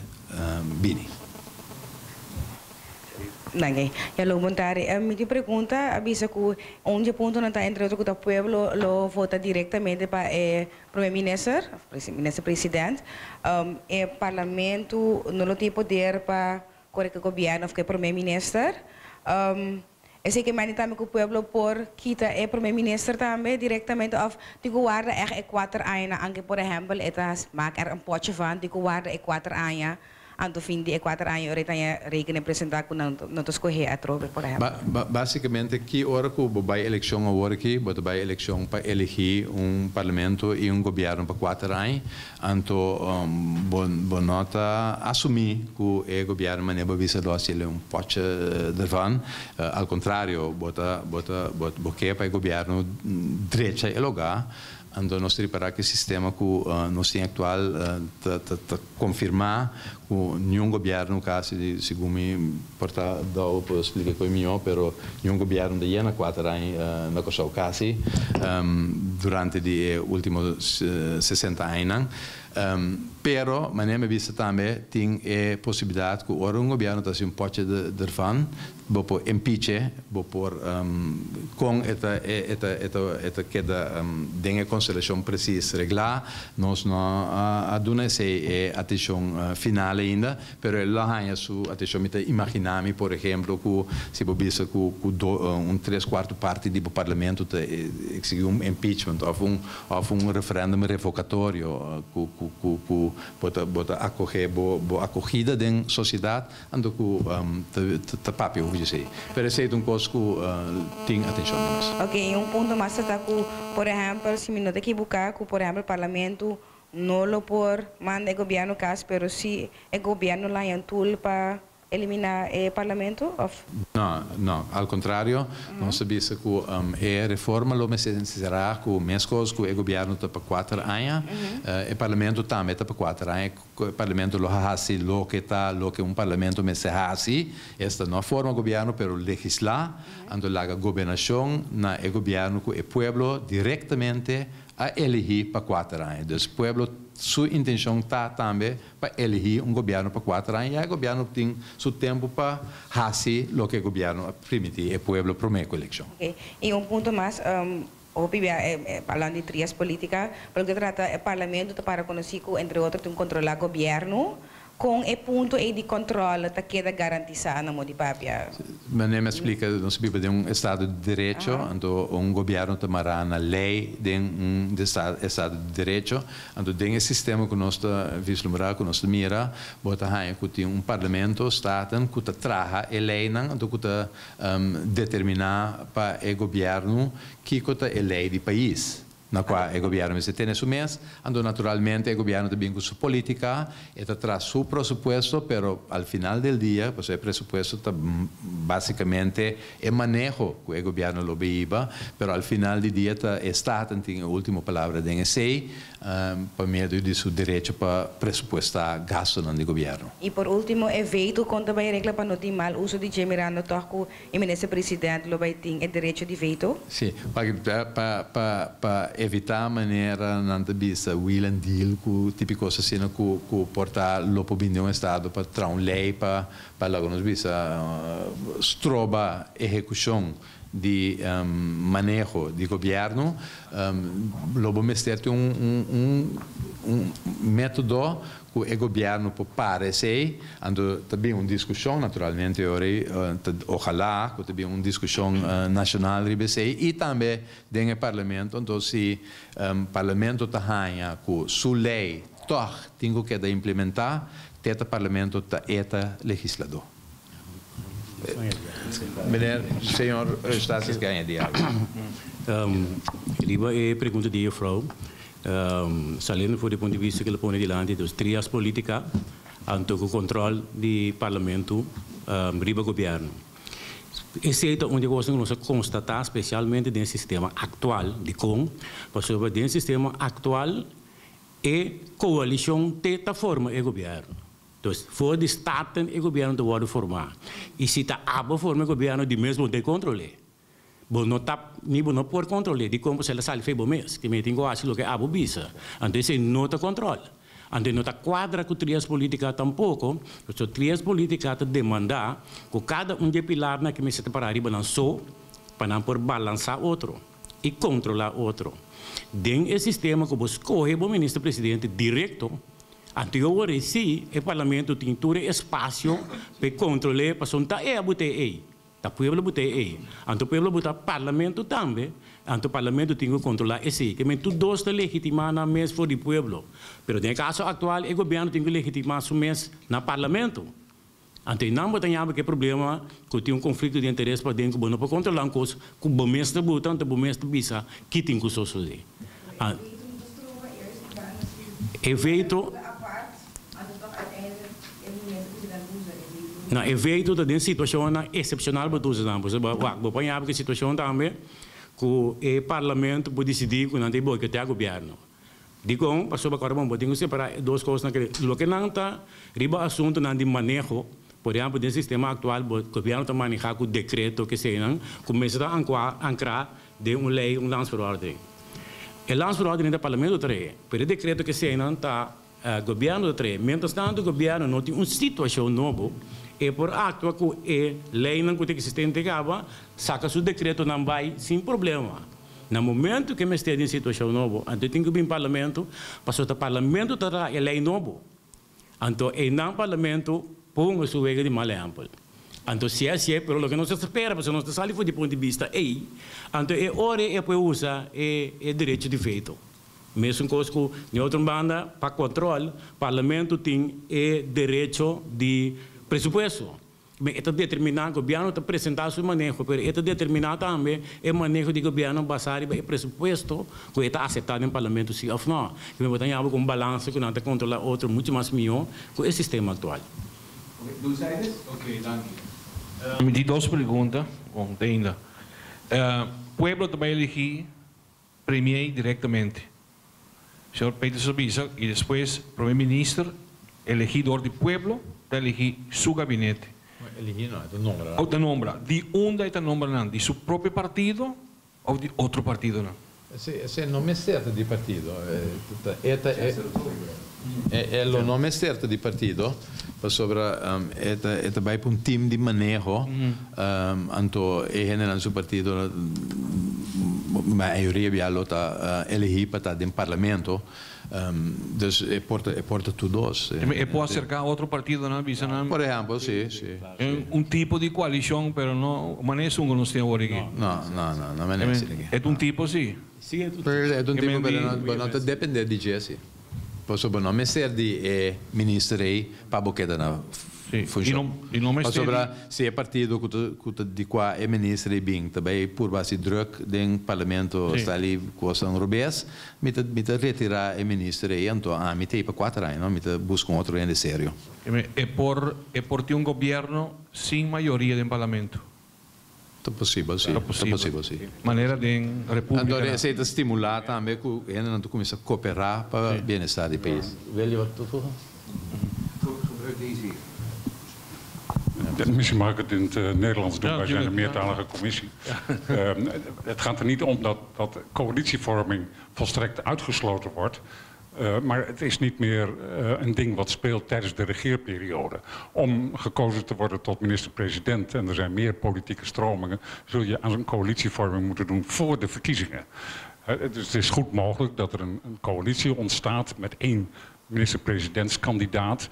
bini. Danki. Ya lo bon tardi. Mi tin pregunta a bisa ku un di e puntonan ta entre otro ku ta pueblo lo vota direktamente pa e prome minister, minister president. E parlamento no lo tin e poder pa kore ku e gobièrnu òf ku e prome minister. Esei ke mende tambe ku pueblo por kita e prome minister tambe direktamente òf tin ku warda ègt e kuater añanan anke por ehèmpel e ta mak er un pòtje van tin ku warda e kuater aña anto fin di e kuater aña ora e ta haña rekening presentá ku nan no ta skohé atrobe por ehèmpel. Básikamente ki ora ku bo bai elekshon awor aki bo ta bai elekshon pa eligí un parlamento i un gobièrnu pa kuater aña Anto bo bo no ta asumí ku e gobièrnu manera bo bisa lo hasiel un pòtje dervan. Al kontrario, bo ta bo ta bo bo ke pa e gobièrnu drecha e logá. Anto nos ta ripará ku e sistema ku nos tin aktual ta ta ta konfirmá ku niun gobièrnu kasi, segun mi por ta dou por splika koe mihó, pero niun gobièrnu ta yena kuater aña na Kòrsou kasi durante di e último 60 añanan. Pero, manera mi a bisa tambe, tin e posibilidat ku ora un gobièrnu ta hasi un pòtje dervan, Bo por impeach'e, bo por con e ta e ta e ta e ta keda den e constelashon precies reglá. Nos no a duna esei e atencion final ainda, pero e lo haña su atencion. Mi ta imaginá mi, por ehemplo, cu si bo bisa cu cu do un tres cuarto parti di bo parlamento ta exigí un impeachment of un of un referendum revocatorio cu cu cu cu bo ta bo ta acoge bo bo acogida den sociedad, Anto ku ta papia hopi djesei. Pero esei ta un kos ku tin atenshon di nos. Ok, i un punto mas ta ta ku, por ehèmpel, si mi no ta ekibuká, ku por ehèmpel parlamento no lo por manda e gobièrnu kas, pero si e gobièrnu laña un tool pa eliminá e parlamento, òf? No, no. Al kontrario, nos ta bisa ku e reforma lo mester será ku meskos ku e gobièrnu ta pa kuater aña, e parlamento tambe ta pa kuater aña. Ku e parlamento lo a hasi loke ta loke un parlamento mester hasi, esta no a forma gobièrnu pero legislá, anto laga gobernashon na e gobièrnu ku e pueblo direktamente a elihí pa kuater aña. Dus pueblo su intenshon ta tambe pa elihí un gobièrnu pa kuater aña, ya e gobièrnu tin su tempu pa hasi loke e gobièrnu a primití e pueblo promé ku elekshon. Oke, i un punto mas. Hopi bia hablando di trias politica, pa loke ta trata e parlamento ta para conoci cu entre otro tin controla gobierno, con e punto ey di control ta keda garantisa na modo di papia? Manera mi a splica, nos biba den un estado di derecho, anto un gobierno ta mara na ley den un estado di derecho. Anto den e sistema cu nos ta vislumbra, cu nos ta mira, bo ta haya cu tin un parlamento, Staten, cu ta traha e leynan, anto cu ta determina pa e gobierno kico ta e ley di pais na cua e gobierno mester tene su mes. Anto naturalmente e gobierno ta bin cu su politica, e ta traha su presupuesto, pero al final del dia, pasobra e presupuesto ta basicamente e maneho cu e gobierno lo behiba, pero al final di dia ta e Staten tin e ultimo palabra den esey, pa medio di su derecho pa presupuesta gastonan di gobierno. Y por ultimo, e veto con ta bay regla pa no tin mal uso di dje mirando toch cu e minister president lo bay tin e derecho di veto? Si, pa pa pa pa evita manera nan ta bisa wheel and deal cu tipi cos asina cu cu por ta lo por bini un estado pa traha un ley pa pa laga nos bisa stroba ehecucion di maneho di gobierno, lo bo mester tin un un un metodo cu e gobierno por para esey. Anto ta bin un discusion naturalmente ora ey, ta ojalá cu ta bin un discusion nacional riba esey y tambe den e parlamento. Anto si parlamento ta haña cu su ley toch tin cu keda implementa, te ta parlamento ta e ta legislador. Meneer, señor Eustatius ke añadi algo? Riba e pregunta di juffrouw, saliendo for di punto di vista ku el a pone dilanti, dus trias politica anto ku control di parlamento riba gobierno. Esei ta un di e kosnan ku nos a konstatá spesialmente den e sistema aktual. Dikon? Pasobra den e sistema aktual e koalishon te ta forma e gobièrnu. Dus for di Staten e gobièrnu ta wòrdu formá. I si ta abo forma e gobièrnu di mes bo no ta kontrol'é. Bo no ta, ni bo no por kontrol'é. Dikon? Pasobra el a sali fei bo mes. Ke mei tin ku hasi loke abo bisa. Anto esei no ta kòntròl. Anto e no ta kuadra ku trias politika tampoko. Pasobra trias politika ta demandá ku kada un di e pilarnan ke mester ta pará riba nan so pa nan por balansá otro i kontrolá otro. Den e sistema ku bo skohe bo minister presidente direkto, Anto yo wor si e parlamento tin tur e espacio p'e control'e pasobra ta e a bot'e ey, ta pueblo bot'e ey. Anto pueblo bota parlamento tambe, anto parlamento tin cu controla esey. Ke men tur dos ta legitima nan mes for di pueblo. Pero den e caso actual e gobierno tin cu legitima su mes na parlamento. Anto e nan bo ta yama ke problema cu tin un conflicto di interes paden cu bo no por controla un cos cu bo mes ta bota anto bo mes ta bisa ki tin cu sosode. E veto Na e veto ta den situacionnan excepcional bo ta usa nan. Pasobra bo wak bo por yama ke situacion tambe cu e parlamento por dicidi cu nan ta boicotea gobierno. Dikon? Pasobra kòrda bon, bo tin ku separá e dos kosnan ke loke nan ta riba asuntunan di maneho, por ehèmpel den sistema aktual bo gobièrnu ta manehá ku dekreto keseinan ku mester ta ankuá ankrá den un lei, un landsverordening. E landsverordening ta parlamento ta trae, pero e dekreto keseinan ta gobièrnu ta trae. Miéntras tantu gobièrnu no tin un situashon nobo, e por aktua ku e leinan ku ta eksistente kaba, saka su dekretonan bai sin problema. Na momento ku e mester di un situashon nobo, anto e tin ku bin parlamento, pasobra ta parlamento ta traha e lei nobo. Anto einan parlamento ponga su wega di mal ehèmpel. Anto si hasié, pero loke nos ta spera, pasobra nos ta sali for di punto di bista ei, anto e ora ei e por usa e e derecho di veto. Mesun kos ku di otro banda, pa kòntròl, parlamento tin e derecho di presupuesto. E ta determiná, gobièrnu ta presentá su maneho, pero e ta determiná tambe e maneho di gobièrnu basá riba e presupuesto ku e ta aseptá den parlamento si òf nò. I mi bo ta yama ku un balansa ku nan ta kontrolá otro muchu mas mihó ku e sistema aktual. Oke, Dulzaides? Oke, danki. Mi tin dos pregunta, bon, te ainda. Pueblo ta bai eligí premier direktamente. Señor Peters a bisa y despues Prome Minister elegi door di pueblo ta elegi su gabinete. No elegi no, e ta nombra nan. Oh, ta nombra. Di unda e ta nombra nan? Di su propio partido of di otro partidonan? Esey no mester ta di partido. E ta e lo no mester ta di partido pasobra e ta e ta bay pa un team di maneho anto e hendenan di su partido. Mayoria bia lo ta elegí pa ta den parlamento. Dus e por ta, e por ta tur dos. E por aserká otro partidonan, bisa nan. Por ehèmpel, si, si. Un tipo di koalishon, pero no manera esun ku nos tin awor aki. No, no, no, no manera asina aki. E ta un tipo si. Si, e ta un tipo, pero bo no ta dependé di dje si. Pasobra bo no mester di e minister ei pa bo keda na funshon. Pasobra si e partido ku ta ku ta di kua e minister ei bin ta bai purba hasi drùk den parlamento sta li kosnan robes, mi ta mi ta retirá e minister ei anto ami ta ei pa kuater aña no mi ta buska un otro hende serio. E por e por tin un gobièrnu sin mayoria den parlamento. Ta posibel, si. Ta posibel. Ta posibel, si. Manera den República. Anto esei ta stimulá tambe ku hendenan ta kuminsá koperá pa bienestar di pais. Wil je wat toevoegen? Gebruik deze hier. Misschien mag ik het in het Nederlands doen, wij zijn een meertalige commissie. Het gaat er niet om dat coalitievorming volstrekt uitgesloten wordt. Maar het is niet meer een ding wat speelt tijdens de regeerperiode. Om gekozen te worden tot minister-president, en er zijn meer politieke stromingen, zul je aan zo'n coalitievorming moeten doen voor de verkiezingen. Dus het is goed mogelijk dat er een coalitie ontstaat met één minister-presidentskandidaat.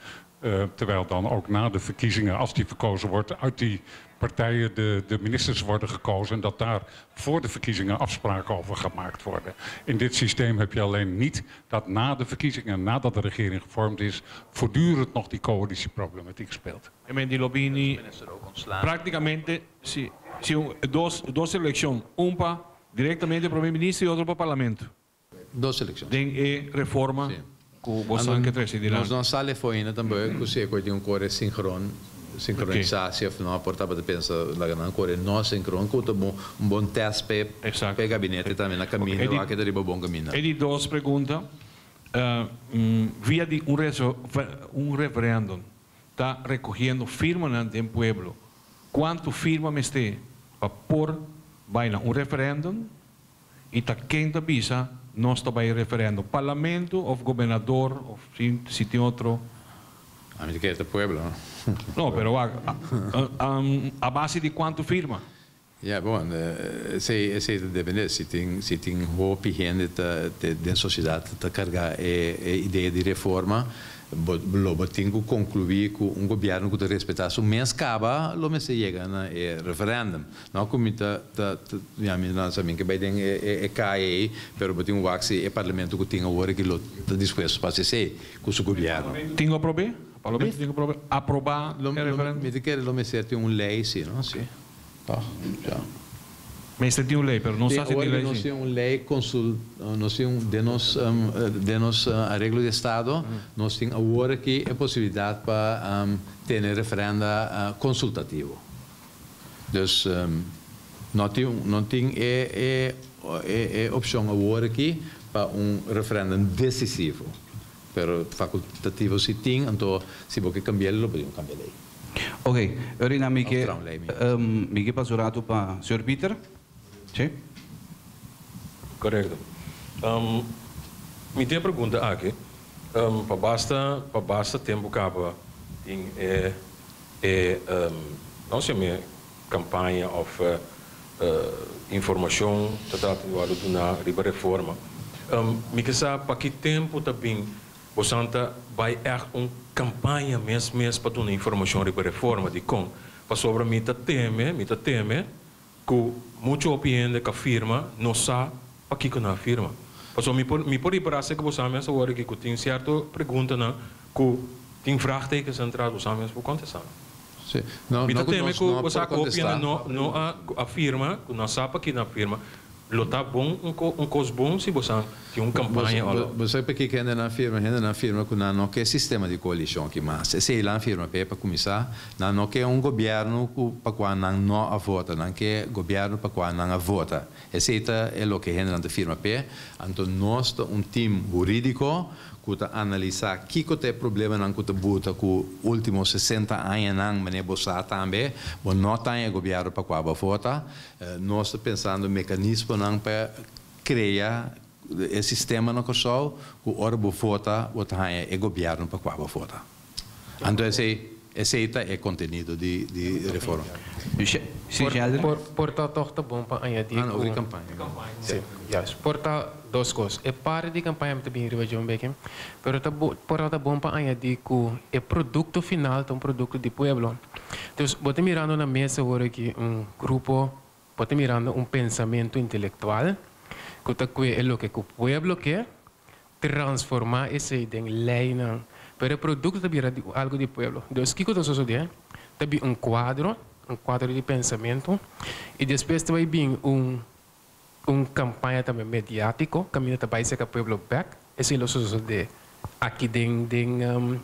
Terwijl dan ook na de verkiezingen, als die verkozen wordt, uit die partijen de ministers worden gekozen en dat daar voor de verkiezingen afspraken over gemaakt worden. In dit systeem heb je alleen niet dat na de verkiezingen, nadat de regering gevormd is, voortdurend nog die coalitieproblematiek speelt. I di lo bini práktikamente si si un dos dos elekshon, un pa direktamente prome minister i otro pa parlamento. Dos elekshon. Den e reforma ku boso ke trese dilanti. Nos no a sali afó ainda tambe ku si e kos di un kore sinkron, sinkronisasi òf no, por tabata pensa laga nan kore no sinkron ku ta un bon tèst pa e gabinete tambe na kaminda wak e ta riba bon kaminda. E di dos pregunta, via di un referèndum ta rekohiendo firmanan den pueblo, kuantu firma mester pa por bai na un referèndum? I ta ken ta bisa nos ta bai referendo? Parlamento of gobernador of si tin otro? Ami ta kere ta pueblo no. No, pero wak, a base di cuanto firma? Ya, bon, esey esey ta depende. Si tin si tin hopi hende ta den sociedad ta carga e e idea di reforma, Bo lo bo tin ku konkluí ku un gobièrnu ku ta respetá su mes kaba lo mester yega na e referèndum. No ku mi ta ta ya mi no sa mi ke bai den e e kaya ei, pero bo tin un wak si e parlamento ku tin awor aki lo ta dispuesto pa hasi esei ku su gobièrnu. Tin ku aprob'é? Parlamento tin ku aprob'é? Aprobá e referèndum? Mi ta kere lo mester tin un lei si, no? Si. Toch? Ja. Mester tin un ley, pero no sa si tin ley si. Nos tin un ley consul, nos tin un, den nos, den nos areglo di estado, nos tin awor aki e posibilidad pa tene referenda consultativo. Dus no tin, no tin e, e, e opcion awor aki pa un referendum decisivo. Pero facultativo si tin, anto si bo ke cambi'el lo por tin un cambia ley. Ok, Erina mi ke mi ke pasa un ratu pa señor Pieter. Sí. Korekto. Mi tin e pregunta aki, pa basta pa basta tempu kaba tin e e no se mi kampaña òf informashon ta trata di wòrdu duná riba reforma. Mi ke sa pa ki tempu ta bin Bosan ta bai ègt un kampaña mes mes pa duna informashon riba reforma. Dikon? Pasobra mi ta teme, mi ta teme ku muchu hopi hende ku a firma no sa pakiko nan a firma. Pasobra mi por mi por ripará seka bosan mes awor aki ku tin sierto preguntanan ku tin vraagtekens entras bosan mes por kontestá. Sí. No, Mi no ta ku teme nos ku no por bosan ku hopi hende kontestá. no no a ku a firma, ku no sa pakiko nan a firma. Lo ta bon un ko un kos bon si bosan tin un kampaña Bo olo. bo sa p'e hendenan firma? Hendenan firma ku nan no ke sistema di koalishon aki mas. Esei lan firma p'e pa kuminsá. Nan no ke un gobièrnu ku pa kua nan no a vota. Nan ke gobièrnu pa kua nan a vota. Esei ta e loke hendenan ta firma p'e. Anto nos ta un tim hurídiko ku ta analisá kiko ta e problemanan ku ta buta ku último 60 añanan, manera bo sa tambe, bo no taña e gobièrnu pa kua bo a vota. Nos ta pensando mekanismonan pa krea e sistema na Kòrsou ku ora bo vota bo ta haña e gobièrnu pa kua bo vota. Anto esei. Esei ta e kontenido di reforma. Si, Sheldon? Por ta toch ta bon pa añadí Ah, no, ku over di kampaña. Si, juist. Por ta dos kos. E parti di kampaña mi ta bin riba dje un beke, pero ta bo por ta ta bon pa añadí ku e produkto final ta un produkto di pueblo. Dus bo ta mirando na mesa awor aki un grupo, bo ta mirando un pensamentu intelektual ku ta kue e loke ku pueblo ke, transformá esei den leinan, pero e produkto ta bira di algu di pueblo. Dus kiko ta sosodé? Ta bin un kuadro, un kuadro di pensamentu, i despues ta bai bin un un kampaña tambe mediátiko kaminda ta bai seka pueblo bèk. Esei lo sosodé aki den den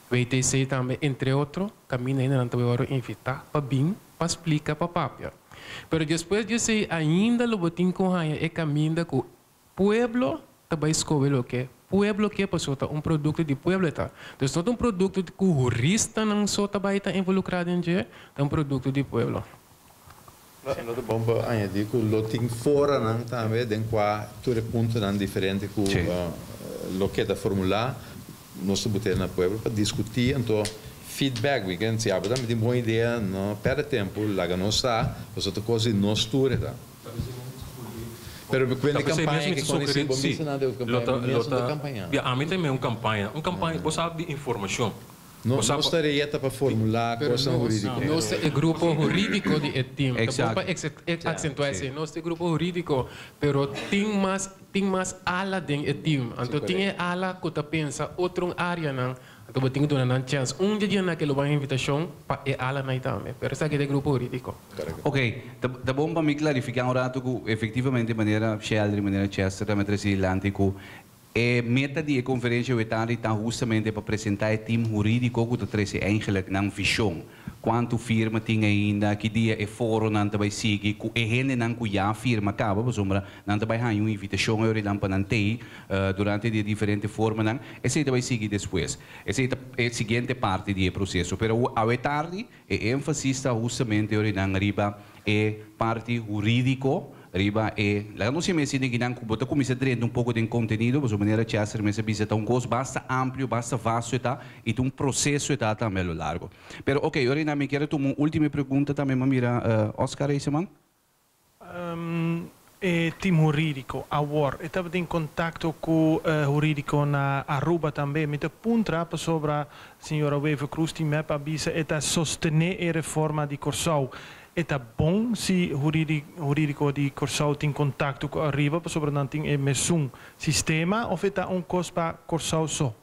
WTC tambe, entre otro kaminda hendenan ta bai wòrdu invitá pa bin pa splika, pa papia. Pero despues di esei ainda lo bo tin ku haña e kaminda ku Pueblo ta bai skohe loke pueblo ke pasobra ta un produkto di pueblo e ta. Dus no ta un produkto ku huristanan so ta bai ta involukrá den dje, ta un produkto di pueblo. Lo ta bon pa añadí ku lo tin foranan tambe den kua tur e puntonan diferente ku lo keda formulá nos ta bot'é na pueblo pa diskutí anto feedback. Mi ken si abo tambe tin bon idea no pèrdè tempu laga nos sa pasobra ta kos di nos tur e ta. Pero mi cuenta campaña que con ese bon bisa nada de campaña, mi mes no ta campaña. Ya, ami ta un campaña, un campaña, bo sa di informacion. No, nos ta reyeta pa formula cosnan huridico. Nos ta e grupo huridico di e team. Ta bon pa accentua esey. Nos ta e grupo huridico, pero tin mas, tin mas ala den e team. Anto tin e ala cu ta pensa otro areanan. Anto bo tin ku duna nan chèns. Un dia nan ke lo ban invitashon pa e alanan ei tambe. Pero esaki ta e grupo hurídiko. Ok, ta bon pa mi klarifiká un ratu ku efektivamente manera Sheldry, manera Chester ta trese dilanti ku e meta di e konferensha wetari ta hustamente pa presentá e tim hurídiko ku ta trese eigenlik nan vishon. Kuantu firma tin ainda, ki dia e foronan ta bai sigui ku e hendenan ku ya firma kaba, pasobra nan ta bai haña un invitashon e ora pa nan tei durante di e diferente formanan. Esei ta bai sigui despues. Esei ta e siguiente parti di e proseso. Pero awe tardi e énfasis ta hustamente ora nan riba e parti hurídiko, riba e, laga nos siña mester den kinan ku bo ta kuminsá drenta un poko den kontenido, pasobra manera Chester mes a bisa ta un kos basta amplio, basta vasto e ta, i ta un proseso e ta tambe a lo largo. Pero ok, ora nan mi kier a tuma un ultimo pregunta tambe, m'a mira Oscar Eiseman. E team hurídiko awor e tabatin kontakto ku hurídiko na Aruba tambe. Mi ta puntra pasobra señora Wever Croes di mep a bisa e ta sostené e reforma di Kòrsou. E ta bon si hurídiko di Kòrsou tin kontakto ku Aruba pasobra nan tin e mesun sistema òf e ta un kos pa Kòrsou so?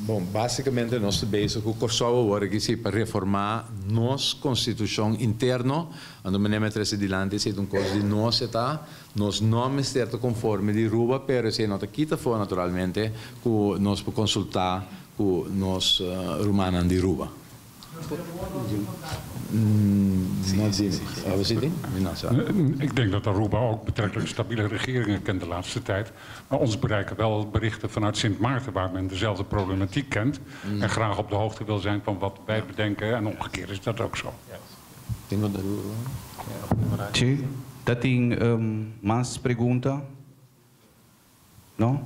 Bon, básikamente nos ta bezig ku Kòrsou awor aki si pa reformá nos konstitushon interno. Anto manera mi a trese dilanti esei ta un kos di nos e ta. Nos no mester ta konforme di Ruba pero esei no ta kita afó naturalmente ku nos por konsultá ku nos rumannan di Ruba. Ik denk dat Aruba ook betrekkelijk stabiele regeringen kent de laatste tijd. Maar ons bereiken wel berichten vanuit Sint Maarten, waar men dezelfde problematiek kent. En graag op de hoogte wil zijn van wat wij bedenken. En omgekeerd is dat ook zo. Sí, ta tin mas pregunta? No?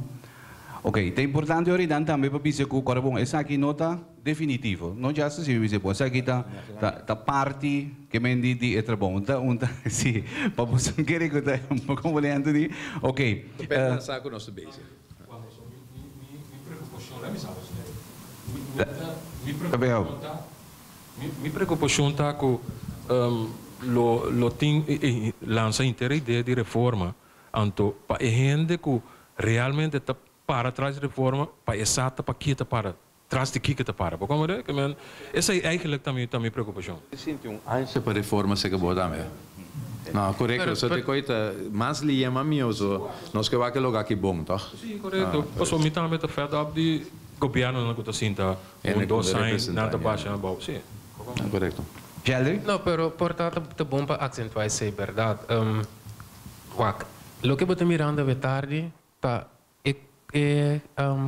Ok, ta importante ora dan tambe pa bisa ku kòrda bon, esaki no ta definitivo. No just asina mi bisa bon, esaki ta ta ta parti ke men di di e trabou. Un ta un ta si, pa boso kere ku ta un poko mole Anthony. Ok. Depende na sa ku nos ta bezig. Mi preokupashon ta ku lo lo tin lansa henter e idea di reforma. Anto pa e hende ku realmente ta para tras di reforma, pa e sa ta pa kie ta para, tras di kiko ta para. Bo komprende? Ke men, esei eigenlijk ta mi, ta mi preokupashon. Bo sinti un ansha pa reforma seka bo tambe? No, korekto. So te koi ta mas lia mas mihó. So nos ke wak e loga aki bon, tòg? Si, korekto. Pasobra mi tambe ta fed up di gobièrnunan ku ta sinta un, dos aña, nan ta basha abou. Si. Korekto. Sheldry? No, pero por ta ta bon pa aksentuá esei, bèrdat. Wak, loke bo ta mirando awe tardi ta e e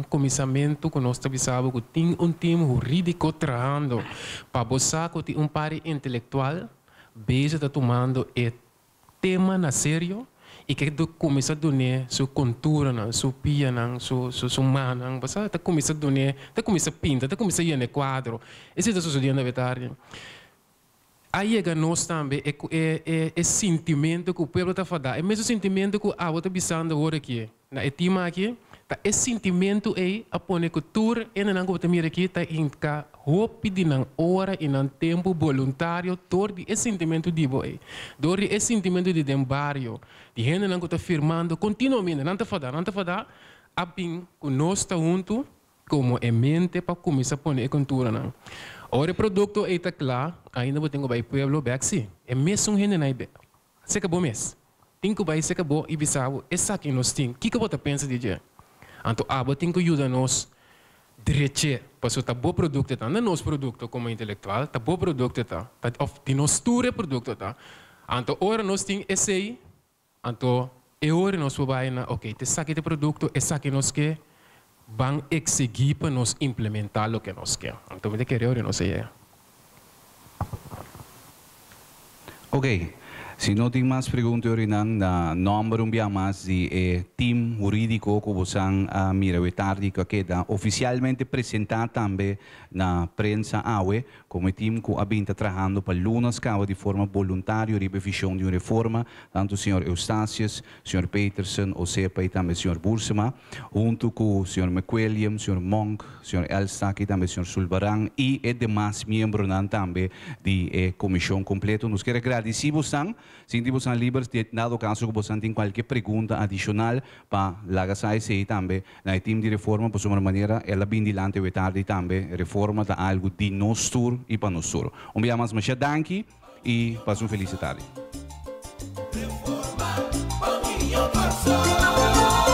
kuminsamentu ku nos ta bisa bo ku tin un tim hurídiko trahando pa bo sa ku tin un par di intelektual bezig ta tumando e tema na serio. I ke kuminsá dun'é su konturanan, su pianan, su su su mannan, bo sa, ta kuminsá dun'é, ta kuminsá pinta, ta kuminsá yena e kuadro. Esei ta sosodiendo awe tardi. A yega nos tambe e e e e sintimentu ku pueblo ta fadá, e mesun sintimentu ku abo ta bisando awor aki na e tim aki, ta e sintimentu ei a pone ku tur hendenan ku bo ta mira aki ta hinka hopi di nan ora i nan tempu boluntario dor di e sintimentu di bo ei, dor di e sintimentu di den bario, di hendenan ku ta firmando kontinuamente, nan ta fadá, nan ta fadá, a bin ku nos ta huntu Komo e mente pa kuminsá pone e konturanan. Ora e produkto ei ta kla, ainda bo tin ku bai pueblo bèk sí. E mesun hendenan ei bèk. Seka bo mes. Tin ku bai seka bo i bisa bo, Esaki nos tin. Kiko bo ta pensa di dje? Anto abo tin ku yuda nos drech'é, pasobra ta bo produkto ta, no nos produkto komo intelektual, ta bo produkto ta, ta òf di nos tur e produkto ta. Anto ora nos tin esei, Anto e ora nos por bai na ok ta esaki ta e produkto, esaki nos ke, ban eksigí pa nos implementá loke nos ke. Anto mi ta kere ora nos a yega. Ok, si no tin mas pregunta yorinan na nomber un bia mas di e team hurídiko ku bosan a mira awe tardi ku a keda ofisialmente presentá tambe na prensa awe. Komo e tim ku a bin ta trahando pa lunas kaba di forma boluntario riba e vishon di un reforma, tantu señor Eustatius, señor Peterson, Osepa i tambe señor Boersema, huntu ku señor McWilliam, señor Monk, señor Elstak i tambe señor Sulbaran i e demas miembronan tambe di e komishon kompleto. Nos kier a gradisí bosan. Sinti bosan liber si dado kaso ku bosan tin kualke pregunta adishonal pa laga sa esei tambe na e tim di reforma pasobra manera el a bin dilanti awe tardi tambe reforma ta algu di nos tur i pa nos tur. Un bia mas masha danki i pasa un felise tardi. Reforma pa mihó Kòrsou.